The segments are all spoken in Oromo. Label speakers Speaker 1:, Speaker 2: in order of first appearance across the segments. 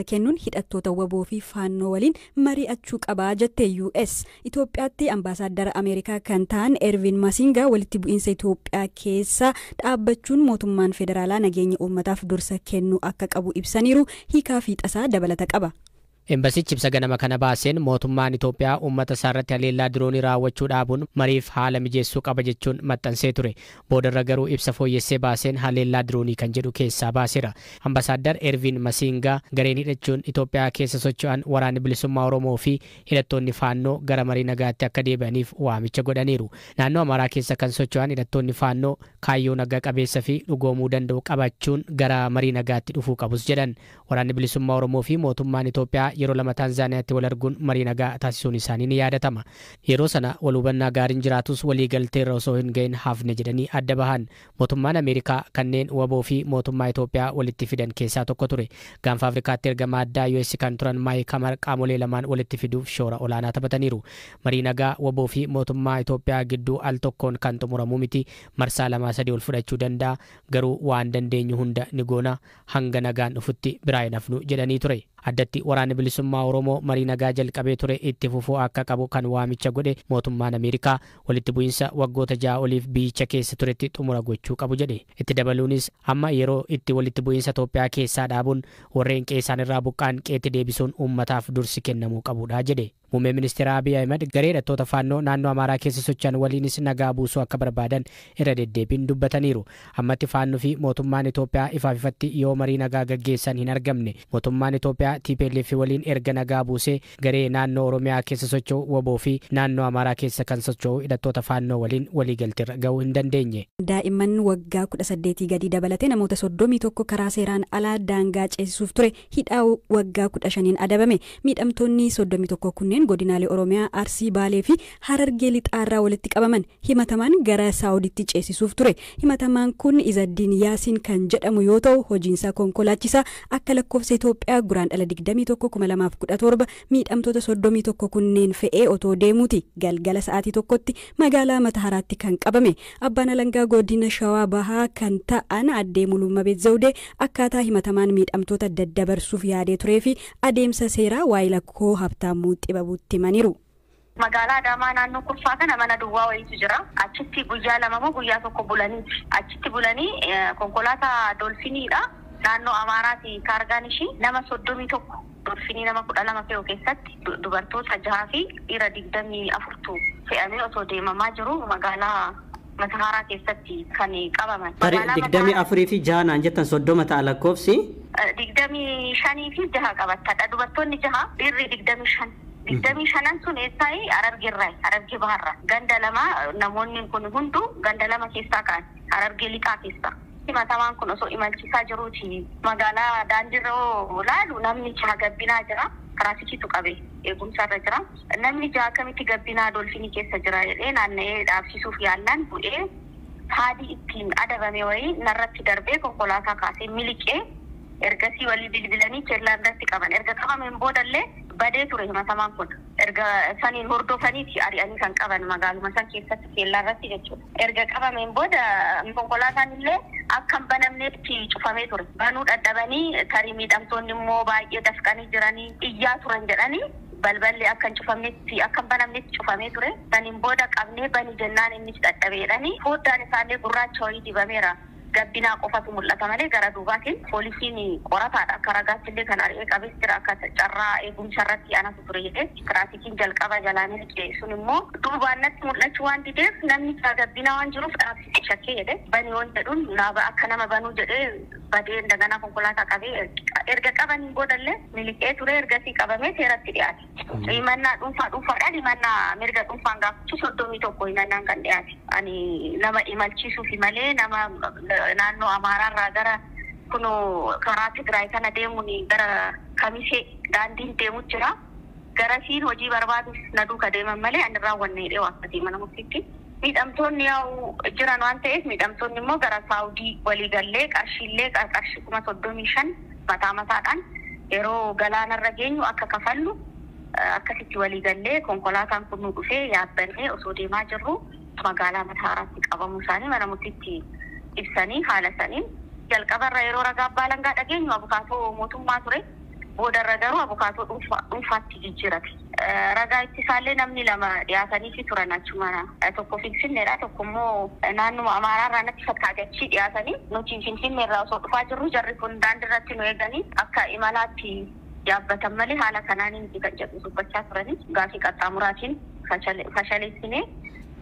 Speaker 1: Kennuun hidhattoota WBO fi Faannoo waliin mari'achuu qabaa jette US. Itoophiyaatti ambaasaaddara Ameerikaa kan ta'an Ervin Masingaa walitti bu'iinsa Itoophiyaa keessa dhaabbachuun mootummaan federaalaa nageenya uummataaf dursa kennuu akka qabu ibsaniiru. Hiikaa fi tasaa dabalata qaba.
Speaker 2: Embasichi ibsa ganama kana baaseen mootummaan Itoophiyaa uummata isaarratti haleellaa diroonii raawwachuu dhaabuun mariif haala mijeessuu qaba jechuun maxxansee ture. Boodarra garuu ibsa fooyyessee baaseen haleellaa diroonii kan jedhu keessaa baaseera. Ambasaaddar Ervin Masingaa gareen hidhachuun Itoophiyaa keessa socho'an Waraanni Bilisummaa Oromoo fi hidhattoonni Faannoo gara marii nagaatti akka deebi'aniif waamicha godhaniiru. Naannoo Amaaraa keessa kan socho'an hidhattoonni Faannoo kaayyoo nagaa qabeessa fi dhugoomuu danda'u qabachuun gara marii nagaatti dhufuu qabus jedhan. Waraanni Bilisummaa Oromoo fi mootummaan Itoophiyaa yeroo lama Taanzaaniyaatti wal arguun marii nagaa taasisuun isaanii ni yaadatama. Yeroo sana wal hubannaa gaariin jiraatus walii galteerra osoo hin gahin hafne jedhanii adda bahan. Mootummaan Ameerikaa kanneen WBO fi mootummaa Itoophiyaa walitti fidan keessaa tokko ture. Gaanfa Afrikaatti ergama addaa US kan turan Maayik Hamar qaamolee lamaan walitti fiduuf shoora olaanaa taphataniiru. Marii nagaa WBO fi mootummaa Itoophiyaa gidduu al tokkoon kan xumuramu miti, marsaa lamaa sadii ol fudhachuu danda'a, garuu waan dandeenyu hunda ni goona, hanga nagaan dhufutti biraa hin hafnu jedhanii ture. Addatti Waraanni Bilisummaa Oromoo marii nagaa jalqabee ture itti fufuu akka qabu kan waamicha godhe mootummaan Ameerikaa walitti bu'iinsa waggoota 6 oliif biyyicha keessa turetti xumura gochuu qabu jedhe. Itti dabaluunis amma yeroo itti walitti bu'iinsa Itoophiyaa keessaa dhaabuun warreen qe'ee irraa buqqaan qe'eetti deebisuun uummataaf dursi kennamuu qabudha jedhe. Muummeen ministeera Abiy Ahmed garee hidhattoota Faannoo naannoo Amaaraa keessa socho'an waliinis nagaa buusuu akka barbaadan irra deddeebiin dubbataniiru. Ammatti Faannoo fi mootummaan Itoophiyaa ifaaf ifatti yoo marii nagaa gaggeessan hin argamne. Mootummaan Itoophiyaa TPLF waliin erga nagaa buusee garee naannoo Oromiyaa keessa socho'u WBO fi naannoo Amaaraa keessa kan socho'u hidhattoota Faannoo waliin waliigalteerra gahuu hin dandeenye.
Speaker 1: Daa'imman waggaa 18 gadi dabalatee namoota 31 karaa seeraan alaa daangaa ceesisuuf ture hidhaa waggaa 15 adabame. Miidhamtoonni 31 kunneen godinaalee Oromiyaa, Arsii, Baalee fi Harargee Lixaarraa walitti qabaman. Himatamaan gara Saawuditti ceesisuuf ture. Himatamaan kun Izaddiin Yaasiin kan jedhamu yoo ta'u, hojiinsaa konkolaachisaa. Akka lakkoofsa Itoophiyaa Guraandhala 21, 2017 miidhamtoota 31 kunneen fe'ee otoo deemuuti galgala sa'aatii 1tti magaalaa Mataharaatti kan qabame. Abbaan alangaa godina Shawaa Bahaa kan ta'an addee Mulummabeet Zawudee akkaataa himatamaan miidhamtoota daddabarsuuf yaadee turee fi adeemsa seeraa waa'ee lakkoo Habtaamuu Xibabuutti himaniiru.
Speaker 3: Magaalaa Adaamaa naannoo Kurfaa kana mana duwwaa wayiitu jira. Achitti guyyaa 2 moo guyyaa 1 bulanii achitti bulanii konkolaataa dolfiniidha. Naannoo Amaaraati kaargaan ishii, nama 31 dolfinii nama 12 fe'u keessatti dubartoota jahaa fi dhiira 24tu fe'amee osoo deemamaa jiru magaalaa Matahaaraa keessatti kan qabaman.
Speaker 4: 24 fi jaha naan jettan, 30 ta'a lakkoofsi.
Speaker 3: 25 fi jaha qabattadha. Dubartoonni jaha, dhiirri 25. 25n sun eessaayi? Harargeerraayi. Harargee Baharraa. Ganda lama, namoonni kun hunduu ganda lama keessaa ka'an. Harargee Lixaa keessaa. Himatamaan kun osoo imalchiisaa jiruuti. Magaalaa daandiirra laalu namni jaha gabbinaa jira. Tiraafikiitu qabe, eegumsarra jira. Namni jaha akkamitti gabbinaa dolfinii keessa jira jedhee naanna'ee dhaabsisuuf yaallaan bu'ee haadii ittiin adabame wayii narratti darbee konkolaataa kaasee miliqee, ergasii walii bilbilanii kellaa irratti qaban. Erga qabameen boodallee badee ture himatamaan kun. Erga saniin hordofaniiti ari'anii kan qaban magaaluma san keessatti kellaa irratti jechuudha. Erga qabameen booda konkolaataan illee akka hin banamnetti cufamee ture. Banuu dadhabanii, tarii miidhamtoonni immoo baay'ee dafqanii jiranii iyyaa turan jedhanii, balballi akka hin cufamnetti, akka hin banamnetti cufamee ture. Saniin booda qabnee bani jennaan innis dadhabeedhani. Foddaan isaallee gurraacha wayii dibameera. Gabbinaa qofatu mul'ata malee gara duubaatiin poolisiin qorataadha. Akka ragaatti illee kan ari'ee qabees jira, akka carraa eegumsa irratti anatu ture jedhee. Tiraafikiin jalqaba jalaa miliqe sun immoo duubaan natti mul'achuu waan dideef, namni gabbinaa waan jiruuf dhaabsise shakkee jedhe, bani waan jedhuun naaba akka nama banuu jedhee badee daganaa konkolaataa qabee, erga qabaniin boodallee miliqee ture, ergasii qabamee seeratti dhiyaate. Himannaa dhuunfaa dhuunfaadhaan, himannaa mirga dhuunfaan gaafachuu 31 himannaan kan dhiyaate. Ani nama imalchiisuufi malee, nama naannoo Amaaraarraa gara kunoo karaa Tigraay kana deemuun gara Kamisee daandiin deemu jira. Garasiin hojii barbaaduuf na duuka deeman malee ani raawwanne jedhee waaqfatee mana murtiitti. Miidhamtoonni yaa'u jiran waan ta'eef, miidhamtoonni immoo gara Saawudii waliigallee qarshiillee qarshii 35,000 mataa mataadhaan yeroo galaanarra geenyu akka kafallu akkasitti waliigallee, konkolaataan kun nu dhufee yaabbannee osoo deemaa jirru magaalaa Mataaraatti qabamuu isaanii mana murtiitti ibsanii, haala saniin jalqabarra yeroo ragaa abbaa alangaa dhageenyu abukaatoo mootummaa ture. Boodarra garuu abukaatoo dhuunfaatti jijjiirate. Ragaa ittisaallee namni lama dhiyaatanii fi turan achuma tokko Finfinneedha, tokko immoo naannuma Amaaraarraa natti fakkaate achii dhiyaatanii nuti Finfinneerraa osoo dhufaa jirru jarri kun daandiirratti nu eeganii akka imalaatti yaabbatan malee haala kanaan hin kan jedhu dubbachaa turanii gaafii qaxxaamuraatiin fashaleessinee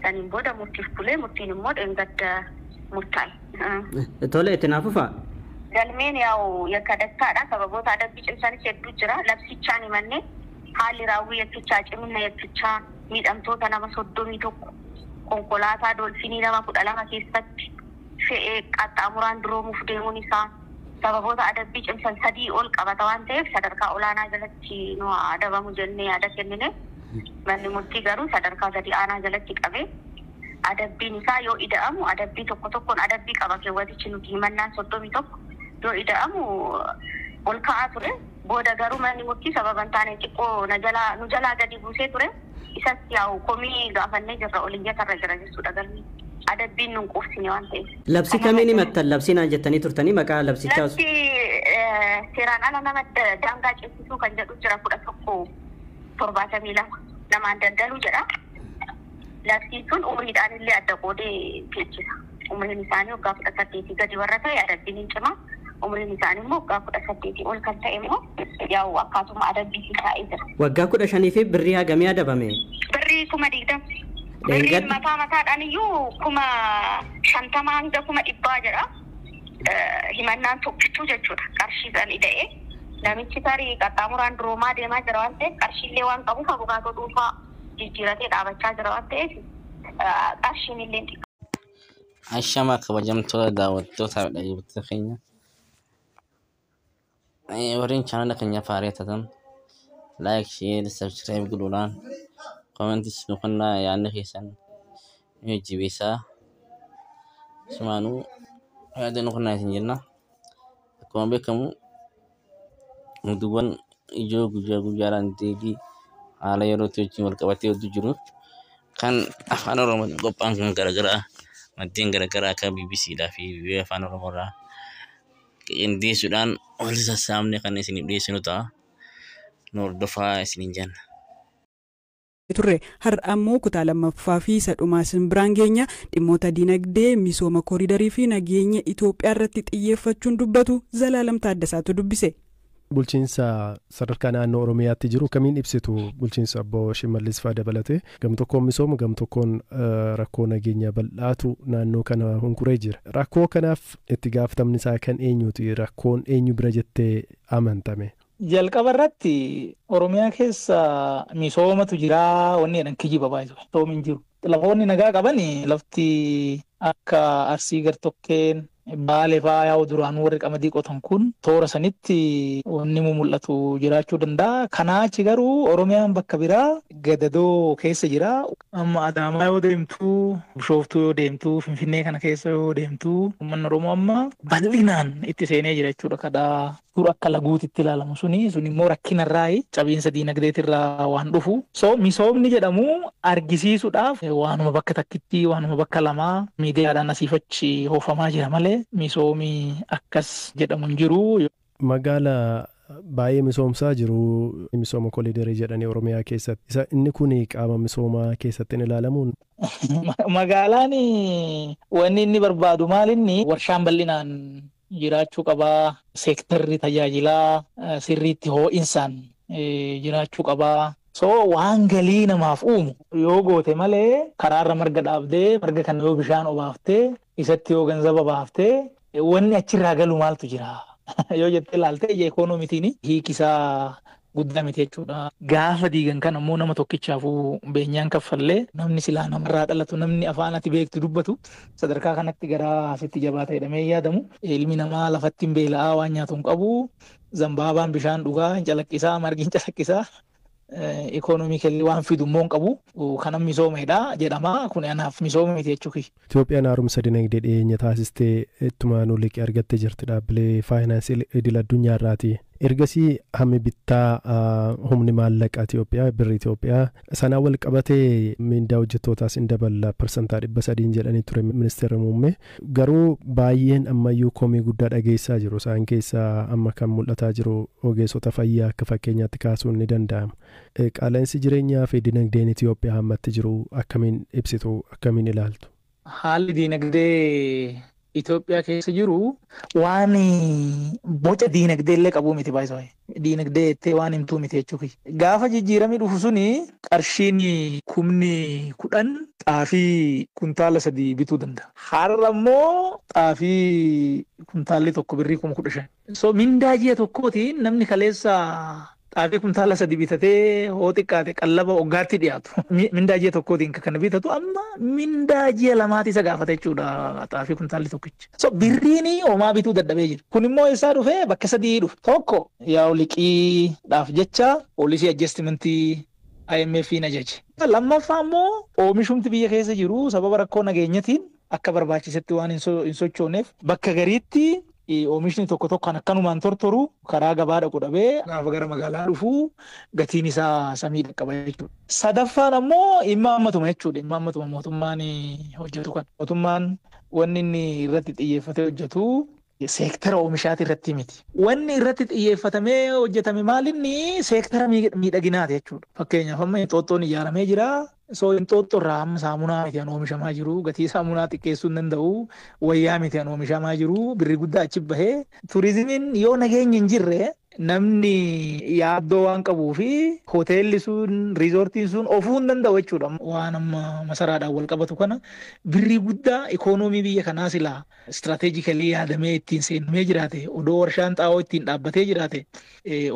Speaker 3: saniin booda murtiif bulee murtiin immoo dheengadda murtaa'e.
Speaker 4: Tole, itti naaf fufaa.
Speaker 3: Galmeen yaa'u yakka dattaadha. Sababoota adabbii cimsanis hedduu jira. Labsichaan himannee haalli raawwii yakkichaa, cimina yakkichaa, miidhamtoota nama 31 konkolaataa doolfinii nama 12 keessatti fe'ee qaxxaamuraan duroomuuf deemuun isaa sababoota adabbii cimsan 3 ol qabata waan ta'eef sadarkaa olaanaa jalatti nu adabamu jennee yaada kennine. Manni murtii garuu sadarkaa gadi aanaa jalatti qabee adabbiin isaa yoo ida'amu adabbii tokko tokkoon adabbii qaba keewwatichi nuti himannaan 31 yoo ida'amu ol ka'aa ture. Booda garuu manni murtii sababa hin taane xiqqoo nu jalaa gadi buusee ture. Isas yaa'u komii gaafannee jirra, oliyyatarra jira jechuudha galmi. Adabbiin nun quufsine waan ta'eef.
Speaker 4: Labsi kamiin himattan? Labsii naan jettanii turtanii maqaa labsichaa.
Speaker 3: Labsi seeraan ala nama daangaa ceesisuu kan jedhu jira 1172 namaan daldaluu jedha. Labsiin sun umriidhaan illee adda qoodee teechisa. Umriin isaanii waggaa 18 gadi warra ta'e adabbiin hin cima. Umriin isaanii immoo waggaa 18 ol kan ta'e immoo yaa'u akkaatuma adabbiitiin taa'ee jira.
Speaker 4: Waggaa 15 fi birrii hagamii adabame?
Speaker 3: Birrii 20,000. Birriin mataa mataadhaan iyyuu 50,000 hanga 100,000 jedha. Himannaan tokkichuu jechuudha. Qarshiidhaan ida'ee namichi tarii qaxxaamuraan duroomaa deemaa jira waan ta'eef qarshiillee waan qabuuf abukaatoo dhuunfaa jijjiiratee dhaabachaa jira waan ta'eef qarshiin illee xiqqaa.
Speaker 5: Ashamaa kabajamtoota daawwattoota fi dhaggeeffattoota keenya. Warreen chaanala keenya faarii taatan like, share, subscribe godhuudhaan commentis nu kennaa, yaadni keessan nu jajjabeessaa. Isumaanuu yaada nu kennaa isin jenna. Akkuma beekamu oduuwwan ijoo guyyaa guyyaadhaan deebii haala yerootti wajjin wal qabatee hedduu jiru kan afaan Oromootiin qophaa'an kan garaagaraa maddeen garaagaraa akka BBC dhaa fi VOA afaan Oromoo irraa qindeessuudhaan wal sassaabnee kan isiniif dhiyeessinu ta'a. Nu hordofaa isiniin jenna.
Speaker 1: Turre har'a ammoo kutaa lammaffaa fi isa dhumaa isin biraan geenya. Dhimmoota diinagdee, misooma kooriidarii fi nageenya Itoophiyaa irratti xiyyeeffachuun dubbatu. Zalaalam Taaddasaatu dubbise.
Speaker 6: Bulchiinsa sadarkaa naannoo Oromiyaatti jiru kamiin ibsitu? Bulchiinsa obbo Shimallis fa'aa dabalatee gam tokkoon misooma, gam tokkoon rakkoo nageenya bal'aatu naannoo kana hunkuree jira. Rakkoo kanaaf itti gaafatamni isaa kan eenyuti? Rakkoon eenyu bira jettee amantame?
Speaker 7: Jalqaba irratti Oromiyaa keessa misoomatu jira wanni jedhan kijiba baay'ee. Misoomni hin jiru. Lafoonni nagaa qaban lafti akka Arsii gartokkeen, Baalee fa'aa yaa'u duraanuu warri qamadii qotan kun toora sanitti wanni mul'atu jiraachuu danda'a. Kanaa achi garuu Oromiyaan bakka biraa gadadoo keessa jira. Amma Adaamaa yoo deemtu, Bishooftuu yoo deemtu, Finfinnee kana keessa yoo deemtu, uummanni Oromoo amma bal'inaan itti seenee jira jechuudha. Kadhaa dur akka laguutitti ilaalamu suni immoo rakkinarraa cabiinsa diinagdeetirraa waan dhufu. So misoomni jedhamu argisiisuudhaaf waanuma bakka takkitti waanuma bakka lamaa miidiyaadhaan asiifachi hoofamaa jira malee misoomi akkas jedhamu hin jiru.
Speaker 6: Magaala baay'ee misoomsaa jiru, misooma koliidarii jedhanii Oromiyaa keessatti. Isa inni kun qaama misoomaa keessatti hin ilaalamuun.
Speaker 7: Magaalaan wanni inni barbaadu maal, inni warshaan bal'inaan jiraachuu qabaa. Seektarri tajaajilaa sirriitti ho'insaan jiraachuu qabaa. So waan galii namaaf uumu yoo goote malee karaarra marga dhaabdee, marga kana yoo bishaan obaaftee, isatti yoo ganzaba baaftee, wanni achirraa galu maaltu jira yoo jettee ilaalte ija ikoonomiitiin hiikisaa guddaa miti jechuudha. Gaafa diigan kana immoo nama tokkichaafuu beenyaan kaffallee namni silaa namarraa dhalatu, namni afaan ati beektu dubbatu sadarkaa kanatti gara asitti jabaa ta'edhamee yaadamu. Ilmi namaa lafatti hin beela'aa, waan nyaatu hin qabu. Zambaabaan bishaan dhugaa hin calaqqisaa, margi hin calaqqisaa. Economically waan fidu immoo hin qabu. Kanan misoomeedha jedhama. Kun anaaf misooma miti jechuu.
Speaker 6: Itoophiyaan haaromsa dinagdee dhiyeenya taasistee ittumaanuu liqii argattee jirti dhaabbilee faayinaansii idil addunyaa irraati. Ergasii hammi bittaa humni maallaqa Itoophiyaa birri Itoophiyaa sanaa wal qabatee miindaa hojjettootaas hin daballa 300% jedhanii ture ministeerri muummee. Garuu baay'een ammayyuu komii guddaa dhageessaa jiru. Isaan keessaa amma kan mul'ataa jiru ogeessota fayyaa akka fakkeenyaatti kaasuun ni danda'ama. Qaala'insi jireenyaa fi dinagdeen Itoophiyaa ammatti jiru akkamiin ibsitu, akkamiin ilaaltu?
Speaker 7: Haalli dinagdee Itoophiyaa keessa jiru waan boca diinagdee illee qabu miti baay'isoo. Diinagdee jettee waan himtuu miti jechuudha. Gaafa jijjiiramni dhufu suni qarshiin 10,000 xaafii kuntaala 3 bituu danda'a. Har'a immoo xaafii kuntaalli 1 birrii 15,000. So mindaa ji'a tokkootiin namni kaleessa xaafii kuntaala 3 bitatee hoo xiqqaate qallaba waggaatti dhiyaatu. Mindaa ji'a tokkootiin kan bitatu amma mindaa ji'a lamaati isa gaafata jechuudha xaafii kuntaalli tokkichi. So birriin homaa bituu dadhabee jira. Kun immoo eessaa dhufee bakka 3 dhufe. Tokko yaa'u liqiidhaaf jecha poolisii adjustmentii IMF ni ajaje. Lammaffaa immoo oomishumti biyya keessa jiru sababa rakkoo nageenyatiin akka barbaachisetti waan hin sochooneef bakka gariitti oomishni tokko tokko kan akkanumaan tortoru karaa gabaa dhaqu dhabee gaafa gara magaalaa dhufu gatiin isaa samii dhaqqaba jechuudha. Sadaffaan ammoo dhimma ammatuma jechuudha. Dhimma ammatuma mootummaan hojjetu kan. Mootummaan wanni inni irratti xiyyeeffatee hojjetu seektara oomishaati irratti miti. Wanni irratti xiyyeeffatamee hojjetame maalinni seektara miidhaginaati jechuudha. Fakkeenyaaf amma Inxooxxoon ijaaramee jira. So Inxooxxoo irraa amma saamunaa miti kan oomishamaa jiru. Gatii saamunaa xiqqeessuu hin danda'u. Wayyaa miti kan oomishamaa jiru. Birri guddaa achi bahee. Turizimiin yoo nageenyi hin jirre namni yaaddoo waan qabuu fi hoteelli sun riizoortiin sun ofuu hin danda'u jechuudha. Waan amma masaraadhaan wal qabatu kana birrii guddaa ikoonoomii biyya kanaa silaa istirateejikalii yaadamee ittiin seenamee jiraate odoo warshaan xaa'oo ittiin dhaabbatee jiraate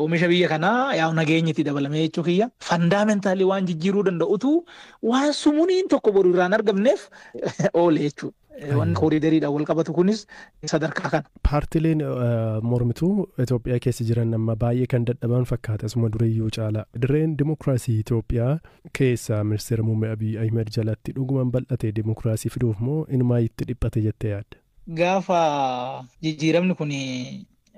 Speaker 7: oomisha biyya kanaa yaa'u nageenyi itti dabalamee jechuu kiyya. Fandamentaalii waan jijjiiruu danda'utu waan sumuuniin tokko boru irraan argamneef oole jechuudha. Wanni kooriidariidhaan wal qabatu kunis sadarkaa kana.
Speaker 6: Paartileen mormituu Itoophiyaa keessa jiran amma baay'ee kan dadhaban fakkaata asuma duriyyuu caala. Dirreen dimokiraasii Itoophiyaa keessa ministeera muummee Abiy Ahmed jalatti dhugumaan bal'ate dimokiraasii fiduuf moo inumaa itti dhiphate jettee yaadda?
Speaker 7: Gaafa jijjiiramni kun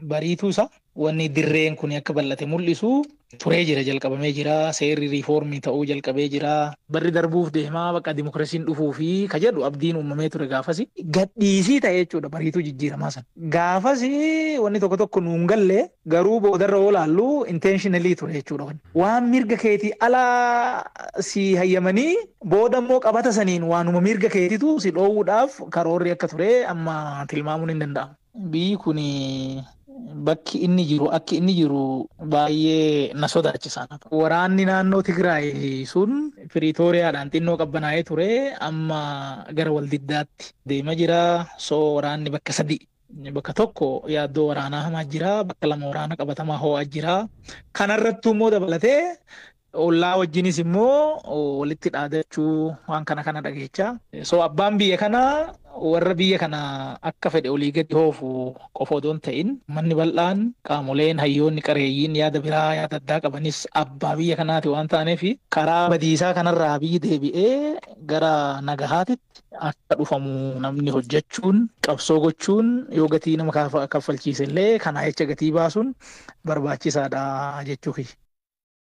Speaker 7: bariituu isaa wanni dirreen kun akka bal'ate mul'isu turee jira, jalqabamee jira, seerri riifoormii ta'uu jalqabee jira. Barri darbuuf deemaa bakka dimokiraasiin dhufuu fi ka jedhu abdiin uumamee ture gaafasi. Gadhiisii ta'e jechuudha bariituu jijjiiramaa sana. Gaafasi wanni tokko tokko nuun galle garuu boodarra yoo laallu intentionally ture jechuudha. Waan mirga keetii alaa si hayyamanii booda immoo qabata saniin waanuma mirga keetiitu si dhoowwuudhaaf karoorri akka ture amma tilmaamuun hin danda'amu. Biyyi kun bakki inni jiru akki inni jiru baay'ee na sodaachisa. Waraanni naannoo Tigraay sun Piriitooriyaadhaan xinnoo qabbanaa'ee ture amma gara waldiddaatti deema jira. So waraanni bakka 3 bakka tokko yaaddoo waraanaa hamaa jira, bakka 2 waraana qabatamaa ho'aa jira. Kanarrattuu immoo dabalatee ollaa wajjinis immoo walitti dhaadachuu waan kana kana dhageechaa. So abbaan biyya kanaa warra biyya kana akka fedhe olii gadi hoofu qofa odoo hin ta'in manni bal'aan qaamoleen hayyoonni qareeyyiin yaada biraa yaada addaa qabanis abbaa biyya kanaati waan ta'aniif karaa badiisaa kanarraa biyyi deebi'ee gara nagahaatitti akka dhufamu namni hojjechuun qabsoo gochuun yoo gatii nama kaffalchiise illee kanaa jecha gatii baasuun barbaachisaadha jechuu kiyya.